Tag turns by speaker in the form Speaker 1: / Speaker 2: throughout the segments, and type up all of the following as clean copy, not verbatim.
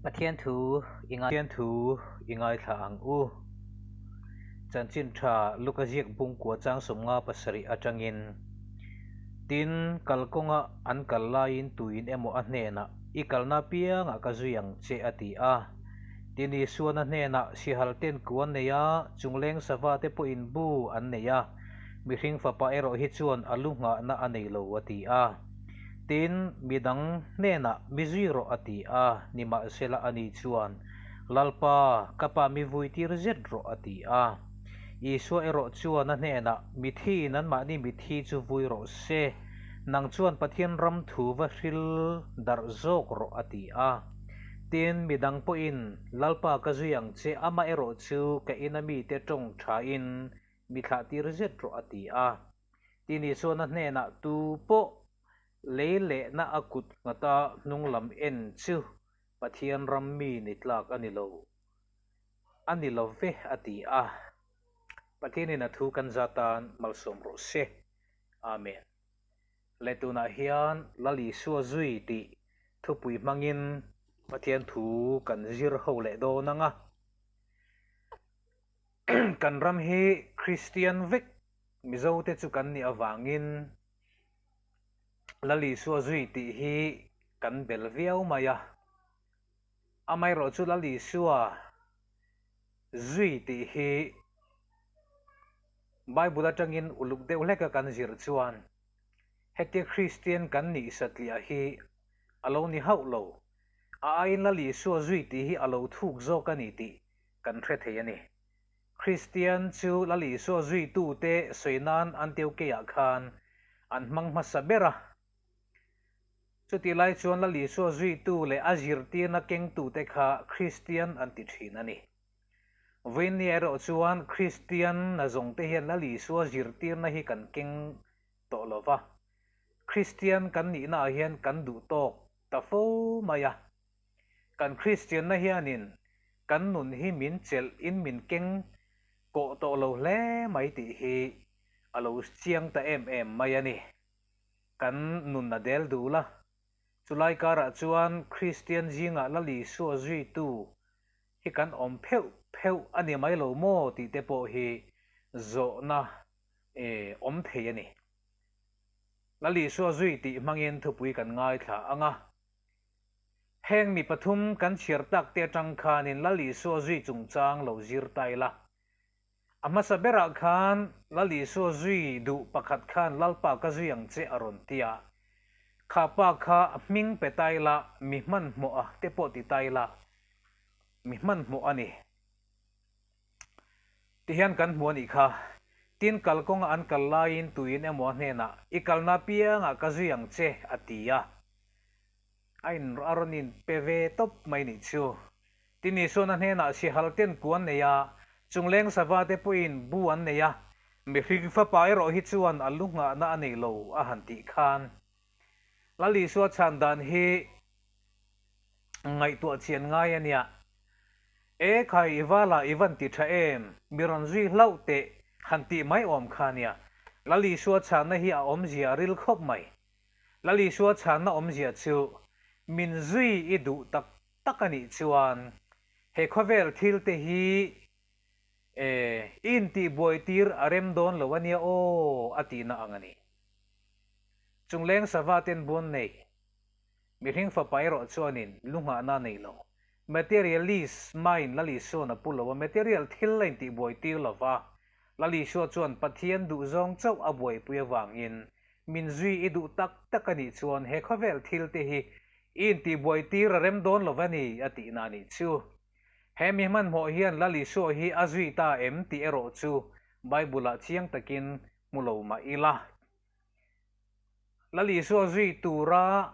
Speaker 1: Pathian thu i Pathian thu i ngaithla ang u. Chanchin tha Luka ziak bungkua chang 57 atangin, Tin, kalkawnga an kal laiin tuin emaw a hnenah, I kalna apiangah ka zui ang che a ti a. Tin, Isuan a hnenah, Sihal ten ku an nei a, chungleng sava te pawhin bu an nei a, mihring fapa erawh hi chuan a lu nghahna a nei lo a ti a. Tin, mi dang hnenah mi zui rawh a ti a, nimahsela ani chuan, Lalpa, ka pa mi vui tir zet rawh a ti a. Isua erawh chuan a hnenah, Mithiin anmahni mithi chu vui rawh se, nang chuan Pathian ram thu va hril darh zawk rawh a ti a. Tin, mi dang pawhin, Lalpa ka zui ang che, amah erawh chu ka ina mite tawng thain mi thlah tir zet rawh a ti a. Ti ni chuan a hnenah tu pawh lei lehna a kut nghata hnung lam en chu Pathian ram mi ni tlak a ni lo, a ni lo ve a ti a. Pathianin a thu kan za tan malsawm rawh se. Amen. Le tunah hian Lal Isua zui tih thupui hmangin Pathian thu kan zir ho leh dawn ang a. Kan ram hi Kristian vek Mizote chu kan nih avangin Lal Isua zui tih hi kan bel viau mai a. Amaherawh chu Lal Isua zui tih hi Bible atangin uluk deuh hleka kan zir chuan hetia Kristian kan nih satliah hi a lo ni hauh lo. A aiin Lal Isua zui tih hi a lo thuk zawk a ni tih kan hre thei a ni. Kristian chu Lal Isua zuitute sawi nan Antiokeiah khan an hmang hmasa ber a. Chutih lai chuan Lal Isua zuitu leh a zirtirna kengtute kha Kristian an ti thin a ni. Vawiinni erawh chuan Kristian nazawngte hian Lal Isua zirtirna hi kan keng tawh lo va. Kristian kan nihnaah hian kan duh tawk ta fo mai a. Kan Kristianna hianin kan nun hi min chelh in min keng kawh tawh lo hle mai tih hi a lo chiang ta em em mai a ni. Kan nun a del dul a, chulai karah chuan Kristian zingah Lal Isua zuitu hi kan awm pheuh pheuh a ni mai lo maw tih te pawh hi zawhna awm thei a ni. Lal Isua zui tih hmangin thupui kan ngaithla ang a. Heng mi pathum kan chhiar tak te atang khanin Lal Isua zui chungchang lo zir ta ila. A hmasa berah khan Lal Isua zui duh pakhat khan Lalpa ka zui ang che a rawn ti a. Kha pa kha hming pe ta ila, mi hmanhmawh a te pawh ti ta ila, mi hmanhmawh a ni. Tihian kan hmu a nih kha. Tin kalkawnga an kal laiin tuin emaw a hnenah, I kalna apiangah ka zui ang che a ti a. A in a rawn in pe ve tawp mai nih chu. Tin Isuan a hnenah sihal ten ku an nei a, chungleng sava te pawhin bu an nei a, mihring fapa erawh hi chuan a lu nghahna a nei lo a han tih khan Lal Isua chhan dan hi ngaihtuah chian ngai a nia. E khai i vala i van ti tha em, mi rawn zui hlauh teh han tih mai awm kha nia. Lal Isua chhanna hi a awmzia a ril khawp mai. Lal Isua chhanna awmzia chu min zui i duh tak tak a nih chuan he khawvel thil te hi e i intihbuai tir a rem dawn lo a nia aw a tihna ang a ni. Chungleng sava ten buan nei mihring fapa erawh chuanin lu nghahna a nei lo. Materialist mind Lal Isua'n a pu lo a, material thil a intihbuai tir lo va, Lal Isua chuan Pathian duhzawng chauh a buaipui avangin Min zui i duh tak tak a nih chuan he khawvel thil te hi i intihbuai tir a rem dawn lo va ni, a tihna a nih chu. He mi hmanhmawh hian Lal Isua hi a zui ta em tih erawh chu Bible-ah chiang takin hmu lo mah ila. Lal Isua zui tura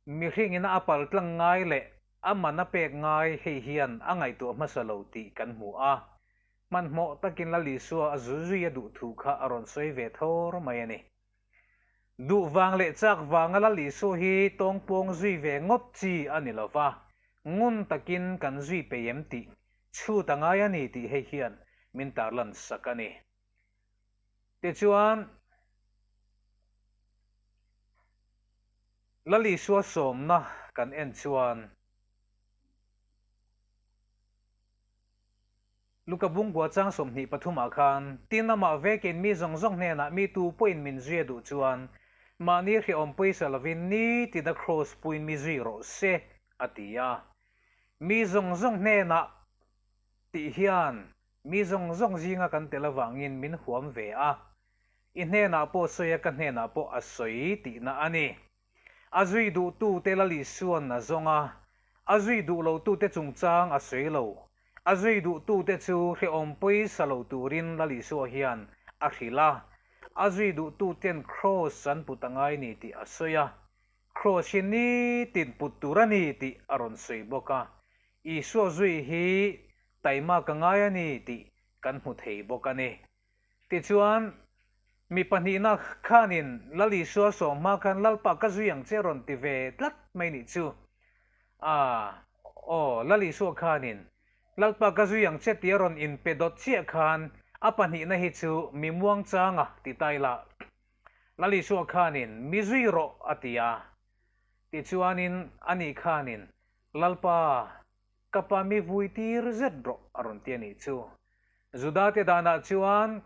Speaker 1: mihringin a pal tlang ngai leh a man a pek ngai hei hian a ngaihtuah hmasa lo tih kan hmu a. Hmanhmawh takin Lal Isua a zu zui a duh thu kha a rawn sawi ve thawr mai a ni. Duh vang leh chak vanga Lal Isua hi tawngpawng zui ve ngawt chi a ni lo va, ngun takin kan zui peih em tih chhut a ngai a ni tih hei hian min tarlan sak a ni. Tichuan, Lal Isua sawmna kan en chuan. Luka bungkua chang 23 ah khan, Tin amah vekin mi zawng zawng hnenah mi tu pawhin min zui a duh chuan mahni hrehawm pawisa lovin nitin a kraws puin mi zui rawh se, a ti a. Mi zawng zawng hnenah tih hian mi zawng zawng zinga kan tel avangin min huam ve a. I hnenah pawh sawi a, ka hnenah pawh a sawi tihna a ni. A zui duhtute Lal Isua'n a zawng a, a zui duh lotute chungchang a sawi lo. A zui duhtute chu hrehawm pawisa lo turin Lal Isua hian a hrilh a, a zui duhtuten kraws an put a ngai ni tih a sawi a. Kraws hi nitin put tur a ni tih a rawn sawi bawk a. Isua zui hi taima ka ngai a ni tih kan hmu thei bawk a ni. Tichuan, mi pahnihna khanin Lal Isua sawm hma khan Lalpa ka zui ang che rawn ti ve tlat mai nih chu. A, aw, Lal Isua khanin Lalpa ka zui ang che tia rawn inpe dawt chiah khan a pahnihna hi chu mi muangchanga ti ta ila. Lal Isua khanin mi zui rawh a ti a. Tichuanin ani khanin Lalpa Ka pa mi vui tir zet rawh a rawn ti a nih chu. Juda te danah chuan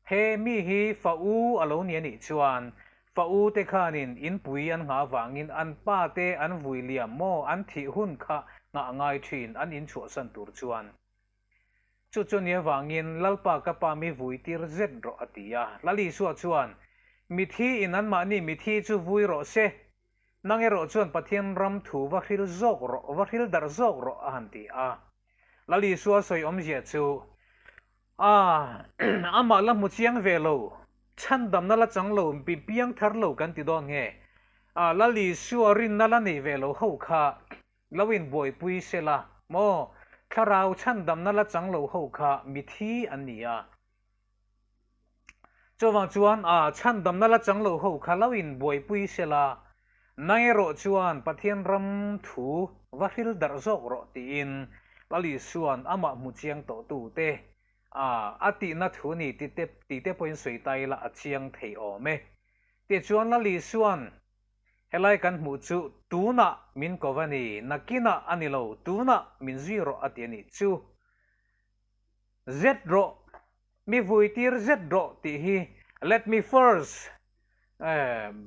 Speaker 1: he mi hi fa u a lo ni a nih chuan fa u te khanin inpui an nghah avangin an pa te an vui liam maw an thih hun kha nghah a ngai thin an inchhuahsan tur chuan. Chu chu ni avangin Lalpa ka pa mi vui tir zet rawh a ti a. Lal Isua chuan mithi in anmahni mithi chu vui rawh se Nang erawh chuan Pathian ram thu va hril zawk rawh, va hril darh zawk rawh a han ti a. Lal Isua sawi awmzia chu, A, amah la hmu chiang ve lo, chhandamna la chang lo, mi piang thar lo kan ti dawn nge? A, Lal Isua rinna la nei ve lo ho kha lo inbuaipui se la maw? Thlarau chhandamna la chang lo ho kha mithi an ni a. Chuvang chuan a chhandamna la chang lo ho kha lo in buaipui se la, nang erawh chuan Pathian ram thu va hril darh zawk rawh tiin Lal Isua'n amah hmu chiang tawhtute a a tihna thu ni ti te ti te pawhin sawi ta ila a chiang thei awm e. Tichuan Lal Isua'n helai kan hmuh chu tunah min ko va ni, nakinah a ni lo, tunah min zui rawh a ti a nih chu. Zet rawh, mi vui tir zet rawh tih hi let me first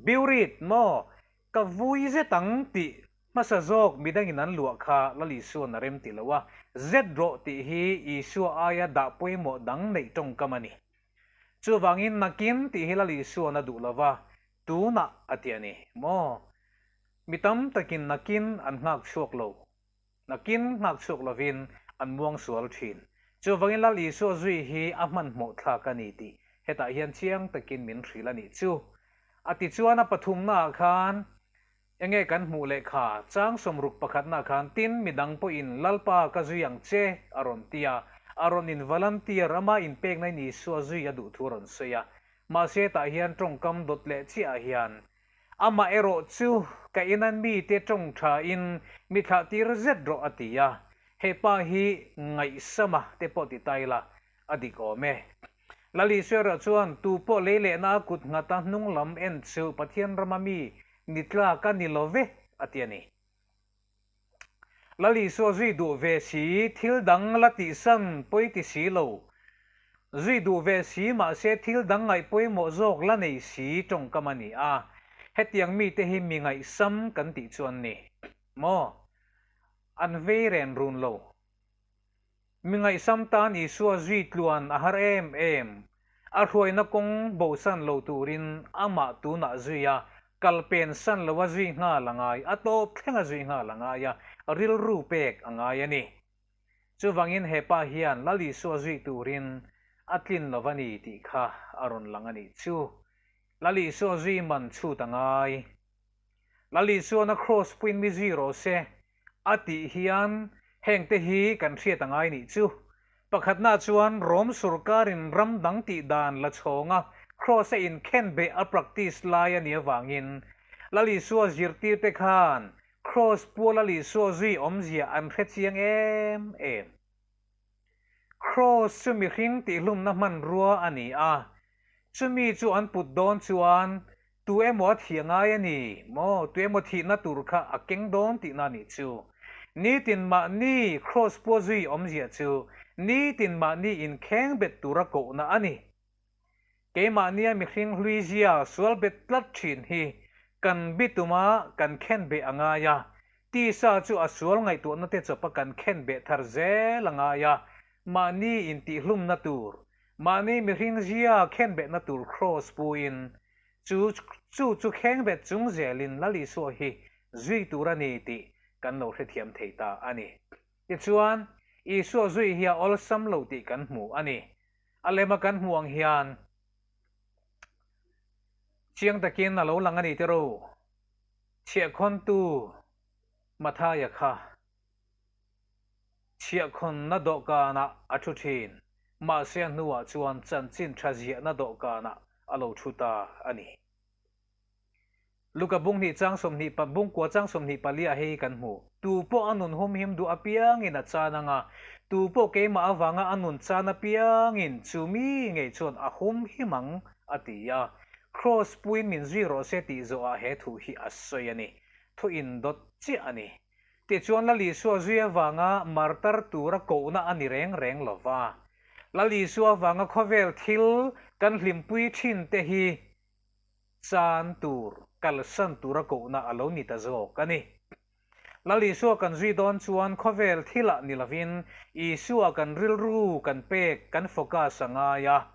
Speaker 1: buried maw ka vui zet ang tih hmasa zawk midangin an luah kha Lal Isua'n a rem ti lo a, zet rawh tih hi Isua aia dah pawimawh dang neih tawngkam a ni. Chuvangin nakin tih hi Lal Isua'n a duh lo va, tunah a ti a ni maw? Mi tam takin nakin an nghak chhuak lo. Nakin nghak chhuak lovin an muang sual thin. Chuvangin Lal Isua zui hi a hmanhmawh thlak a ni tih hetah hian chiang takin min hrilh a nih chu. A tichuan a pathumnaah khan enge kan hmuh lehkha chang 60 pakhatnaah khan tin midang pawhin Lalpa ka zui ang che a rawn ti a, a rawn in volunteer ama inpekna in Isua zui a duh thu a rawn sawi a. Mahse tah hian tawngkam dawt leh chiahah hian Amah erawh chu ka ina mite tawng thain mi thlah tir zet rawh a ti a, he pa hi ngaihsama te pawh ti ta ila a dik awm e. Lal Isua erawh chuan tu pawh lei lehna a kut nghata hnung lam en chu Pathian rama mi ni tlak a ni lo ve a ti a ni. Lal Isua zui duh ve si, thil dang la tihsan pawi ti si lo. Zui duh ve si mahse thil dang ngaih pawimawh zawk la nei si tawngkam a ni a. Hetiang mite hi mi ngaihsam kan tih chu an ni maw? An vei ren run lo. Mi ngaihsam tan Isua zui tluan a har em em. A hruaina kawng bosan lo turin amah tunah zui a, kal pen san loa zui nghal a ngai, a tawp thlenga zui nghal a ngai a, rilru pek a ngai a ni. Chuvangin he pa hian Lal Isua zui turin a tlin lo va ni tih kha a rawn lang a nih chu. Lal Isua zui man chhut a ngai. Lal Isuana kraws puiin mi zui rawh se A tih hian hengte hi kan hriat a ngai nih chu. Pakhatna chuan Rom sorkarin ram dang tih dan la chhawnga kraws a inkhen beh a practice lai a nih avangin Lal Isua zirtirte khan kraws pua Lal Isua zui awmzia an hre chiang em em. Kraws chu mihring tihlumna hmanrua a ni a, chumi chu an put dawn chuan Tu emaw a thih a ngai a ni maw? Tu emaw thihna tur kha a keng dawn tihna a nih chu. Nitin mahni Kraws pua zui awmzia chu nitin mahni inkheng bet tura kohna a ni. Keimahnia mihring hlui zia sual bet tlat thin hi kan bituma kan khen beh a ngai a, tisa chu a sual ngaihtuahna te chawpa kan khen beh thar zel a ngai a, mahni intihhlumna tur, mahni mihring zia khen behna tur kraws puin chu chu chu kheng bet chung zelin Lal Isua hi zui tur a ni tih kan lo hrethiam thei ta a ni. Tichuan, Isua zui hi a awlsam lo tih kan hmu a ni. A lema kan hmuh ang hian chiang takin a lo lang a ni tiro. Chhiahkhawntu Mathaia kha chhiahkhawnna dawhkanah a thu thin, mahse a hnuah chuan chanchin tha ziahna dawhkanah a lo thu ta a ni. Luka bung hnih chang 20 pa bung kua chang 24 ah hei kan hmu. Tu pawh a nun humhim duh apiangin a chan anga, tu pawh keimah avanga a nun chan apiangin chu mi ngei chuan a humhim ang, a ti a. Kraws puiin min zui rawh se tih zawhah he thu hi a sawi a ni. Thu indawt chiah a ni. Tichuan Lal Isua zui avanga martar tura kohna a ni reng reng lo va. Lal Isua avanga khawvel thil kan hlimpui thin te hi Chan tur, kalsan tura kohna a lo ni ta zawk a ni. Lal Isua kan zui dawn chuan khawvel thilah ni lovin Isua kan rilru kan pek, kan focus a ngai a.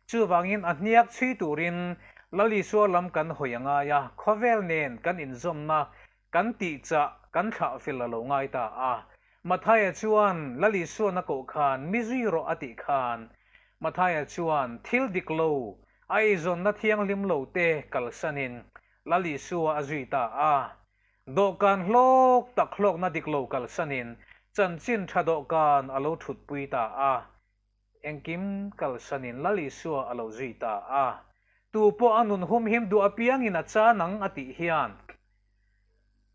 Speaker 1: Chuvangin a hniak chhui turin Lal Isua lam kan hawi a ngai a, khawvel nen kan inzawmna kan tihchah kan thlah fel a lo ngai ta a. Mathaia chuan Lal Isuan a koh khan mi zui rawh a tih khan Mathaia chuan thil dik lo, a eizawnna thianghlim lo te kalsanin Lal Isua a zui ta a. Dawhkan hlawk tak hlawkna dik lo kalsanin chanchin tha dawhkan a lo thutpui ta a. Engkim kalsanin Lal Isua a lo zui ta a. Tu pawh a nun humhim duh apiangin a chan ang a tih hian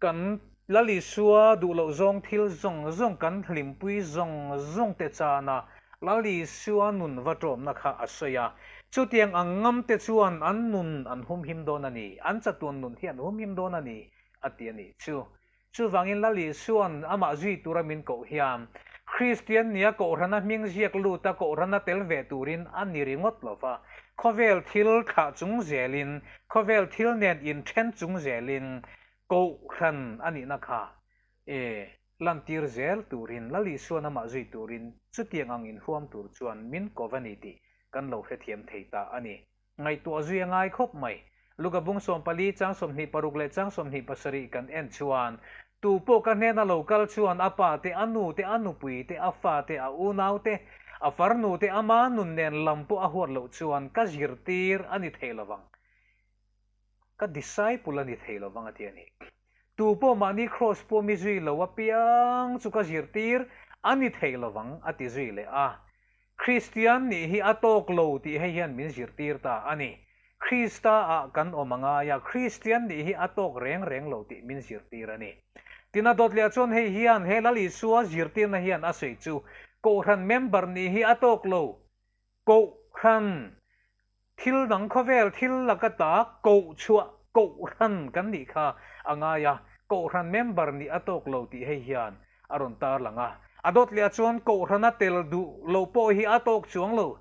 Speaker 1: kan Lal Isua duh loh zawng thil zawng zawng kan hlimpui zawng zawng te chana Lal Isua nun va ṭawmna kha a sawi a. Chutiang ang ngam te chuan an nun an humhim dawn a ni, an chatuan nun hi an humhim dawn a ni a ti a nih chu. Chuvangin Lal Isua'n amah zui tura min koh hian Kristian nia Kohhrana hming ziak luta Kohhrana tel ve turin a ni ringawt lo va, khawvel thil thlah chung zelin, khawvel thil nen inthen chung zelin Kohhran a nihna kha e lantir zel turin Lal Isua'n amah zui turin chutiang ang inhuam tur chuan min ko va ni tih kan lo hrethiam thei ta a ni. Ngaihtuah zui a ngai khawp mai. Luka bung 14 chang 26 leh chang 27 kan en chuan, Tu pawh ka hnena lo kal chuan a pa te, a nu te, a nupui te, a fa te, a unau te, a farnu te, ama nun nen lam pawh a huat loh chuan ka zirtir a ni thei lovang. Ka disciple a ni thei lovang a ti a ni. Tu pawh mahni kraws pawh mi zui lo apiang chu ka zirtir a ni thei lovang a ti zui leh a. Kristian nih hi a tawk lo tih hei hian min zirtir ta a ni. Krista ah kan awm a ngai a, Kristian nih hi a tawk reng reng lo tih min zirtir a ni. Tina dawt leh chuan hei hian he Lal Isua zirtirna hian a sawi chu Kohhran member nih hi a tawk lo. Kohhran thil dang khawvel thil laka ta koh chhuah Kohhran kan nih kha a ngai a, Kohhran member nih a tawk lo tih hei hian a rawn tarlang a. A dawt leh chuan Kohhrana tel duh lo pawh hi a tawk chuang lo.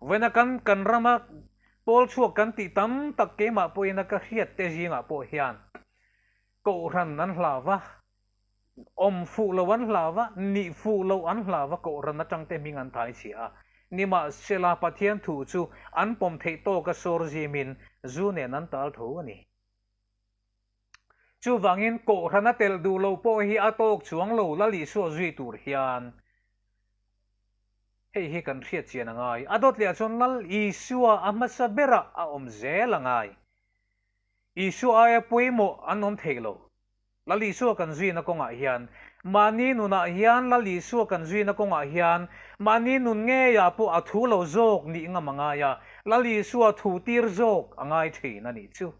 Speaker 1: Vawiina kan kan rama pawl chhuak kan tih tam tak keimah pawhin a ka hriat te zingah pawh hian Kohhran an hlau va, awm fuh lo an hlau va, nih fuh lo an hlau va Kohhran atang te hming an thai chhia a. Nimahsela Pathian thu chu an pawm theih tawka sawr zimin zu nen an tal tho a ni. Chuvangin Kohhrana tel duh lo pawh hi a tawk chuang lo Lal Isua zui tur hian hei hi kan hriat chian a ngai. A dawt leh ah chuan Lal Isua a hmasa berah a awm zel a ngai. Isua aia pawimawh an awm thei lo. Lal Isua kan zuina kawngah hian, mahni nunah hian Lal Isua kan zuina kawngah hian mahni nun ngeiah pawh a thu lo zawk nih ngam a ngai a, Lal Isua thu tir zawk a ngai thin a nih chu.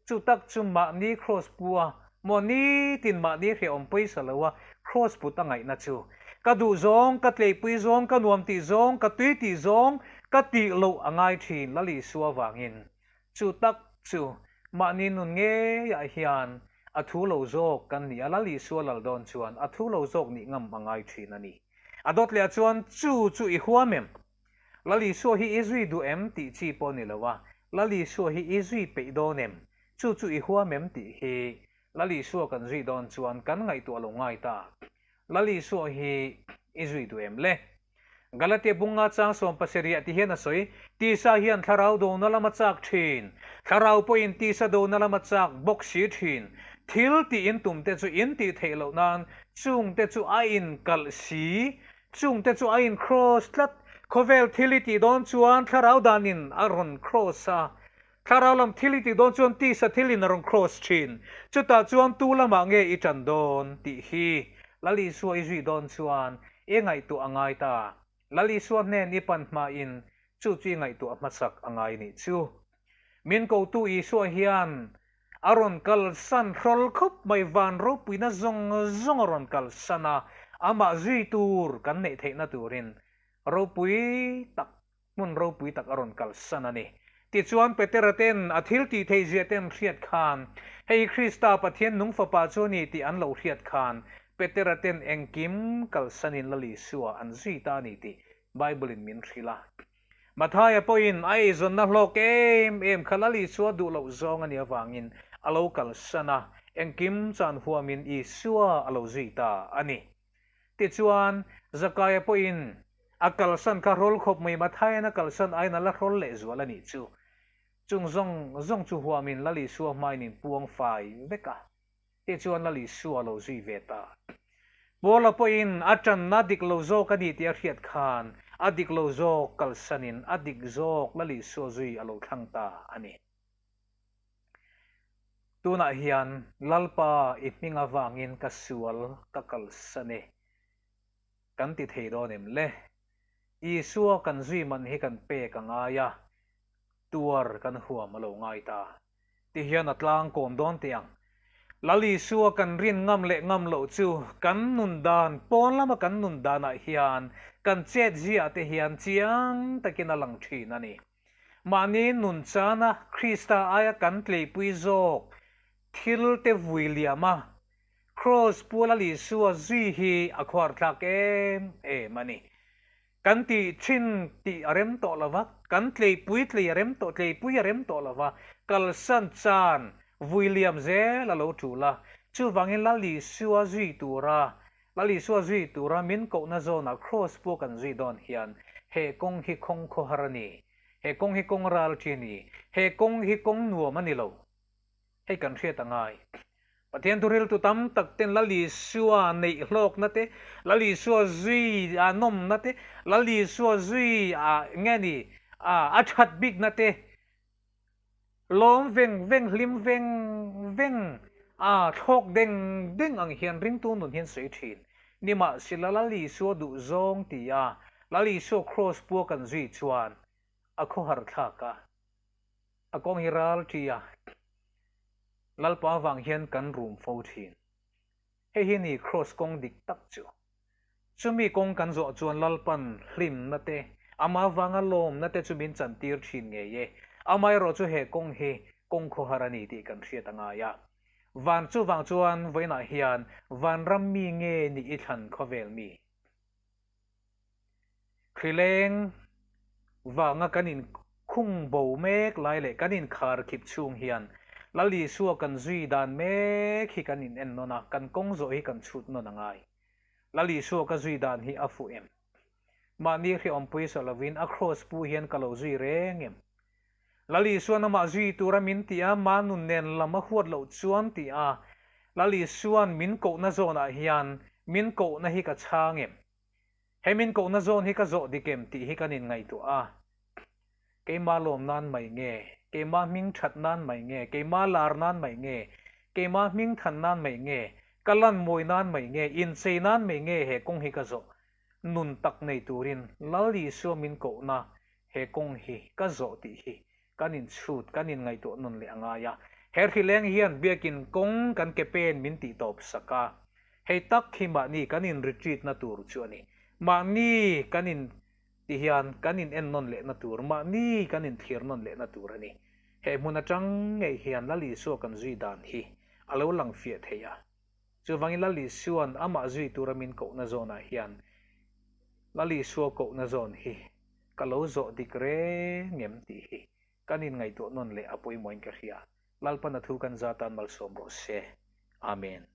Speaker 1: Chu tak chu mahni kraws pu a, maw nitin mahni hrehawm pawisa lo a kraws put a ngaihna chu. Ka duh zawng, ka tleipui zawng, ka nuam tih zawng, ka tui tih zawng, ka tih loh a ngai thin Lal Isua vangin. Chu tak chu mahni nun ngeiah hian A thu lo zawk kan ni a, Lal Isua lal dawn chuan a thu lo zawk nih ngam a ngai thin a ni. A dawt leh ah chuan chu chu i huam em? Lal Isua hi i zui duh em tih chi pawh ni lo a, Lal Isua hi i zui peih dawn em? Chu chu i huam em tih hi Lal Isua kan zui dawn chuan kan ngaihtuah lo ngai ta. Lal Isua hi i zui duh em le? Galatia bunga chang 70 ti hian a sawi, Tisa hian thlarau dona lam a chak thin, thlarau pawhin tisa dona lam a chak bawk si thin. Thil tih in tum te chu in tih theih loh nan chung te chu a in kalh si, chung te chu a in cross tlat. Khawvel thil i tih dawn chuan thlarau danin a rawn cross a, thlarau lam thil i tih dawn chuan tisa thilin a rawn cross thin. Chutah chuan tu lamah nge i tan dawn tih hi Lal Isua i zui dawn chuan I ngaihtuah a ngai ta. Lal Isua hnen i pan hmain chu chu i ngaihtuah hmasak a ngai nih chu. Min kotu Isua hian a rawn kalsan hrawl khawp mai, van ropuina zawng zawng a rawn kalsan a, amah zui tur kan neih theihna turin ropui tak, hmun ropui tak a rawn kalsan a ni. Tichuan Petera ten a thil tih theih zia ten hriat khan, hei Krista Pathian nung fapa chu a ni tih an lo hriat khan, Petera ten engkim kalsanin Lal Isua an zui ta a ni tih Bible in min hrilh a. Mathaia pawhin a eizawnna hlawk em em kha Lal Isua duh loh zawng a nih avangin a lo kalsan a, engkim chan huamin Isua a lo zui ta a ni. Tichuan, Zakaia pawhin a kalsan kha hrawl khawp mai Mathaian a kalsan aiin a la hrawl leh zual a nih chu. Chung zawng zawng chu huamin Lal Isua hmain in puang fai vek a. Tichuan Lal Isua a lo zui ve ta. Paula pawhin a tanna dik lo zawk a ni tih a hriat khan a dik lo zawk kalsanin a dik zawk Lal Isua zui a lo thlang ta a ni. Tunah hian Lalpa i hming avangin ka sual ka kalsan e. Kan ti thei dawn em le? Isua kan zui man hi kan pek a ngai a, tuar kan huam a lo ngai ta. Ti hian a tlang kawm dawn teh ang. Lal Isua kan rin ngam leh ngam loh chu kan nun dan, pawn lama kan nun danah hian kan chet ziah te hian chiang takin a lang thin a ni. Mahni nun chana Krista aia kan tleipui zawk thil te vui liam a, Kraws puala Isua zui hi a khuarthlak em em a ni. Kan tih thin tih a rem tawh lo va, kan tleipui tlei a rem tawh tleipui a rem tawh lo va, kalsan chan vui liam zel a lo tul a. Chuvangin Lal Isua zui tura Lal Isua zui tura min kohna zawnah Kraws pawh kan zui dawn hian he kawng hi khawng khawhar a ni, he kawng hi kawng ral chi a ni, he kawng hi kawng nuam a ni lo. Hei kan hriat a ngai. Pathian thuriltu tam tak ten Lal Isua neih hlawkna te, Lal Isua zui a nawmna te, Lal Isua zui a nge ni a that bikna te Lawm veng veng, hlim veng veng, a thlawk deng deng ang hian ringtu nun hian sawi thin. Nimahsela Lal Isua duh zawng ti a, Lal Isua kraws pua kan zui chuan a khawhar thlak a, a kawng hi ral ṭi a, Lalpa avang hian kan rum fo thin. Hei hi ni kraws kawng dik tak chu. Chumi kawng kan zawh chuan Lalpan hlimna te, ama vanga lawmna te chu min chantir thin ngei e. Amaherawh chu he kawng hi kawng khawhar a ni tih kan hriat a ngai a. Van chuvang chuan vawiinah hian vanram mi nge nih i thlan khawvel mi? Hrileng vanga kan inkhung bo mek lai leh kan inkhar khip chhung hian Lal Isua kan zui dan mek hi kan in en nawn a, kan kawng zawh hi kan chhut nawn a ngai. Lal Isua ka zui dan hi a fuh em? Mahni hrehawmpui sa lovin a kraws pu hian ka lo zui reng em? Lal Isuan amah zui tura min ti a, mah nun nen lam a huat loh chuan ti a, Lal Isuan min kohna zawnah hian min kohna hi ka chhang em? He min kohna zawn hi ka zawh dik em tih hi kan inngaihtuah a. Keimah lawm nan mai nge? Keimah hming that nan mai nge? Keimah lar nan mai nge? Keimah hming than nan mai nge? Ka lan mawi nan mai nge? Inchei nan mai nge he kawng hi ka zawh? Nun tak nei turin Lal Isua min kohna he kawng hi ka zawh tih hi kan inchhut, kan inngaihtuah nun leh a ngai a. He hrileng hian biakin kawng kan ke pen min tih tawp sak a. Hei tak hi mahni kan in retreat na tur chu a ni. Mahni kan in ti hian kan in en nawn leh na tur, mahni kan in thlir nawn leh na tur a ni. He hmun atang ngei hian Lal Isua kan zui dan hi. a lo lang fiah thei a. Chuvangin Lal Isua'n amah zui tura min kohna zawnah hian Lal Isua kohna zawn hi ka lo zawh dik reng em tih hi kan inngaihtuah nawn leh a pawimawhin ka hria. Lalpan a thu kan zatan malsawm rawh se. Amen.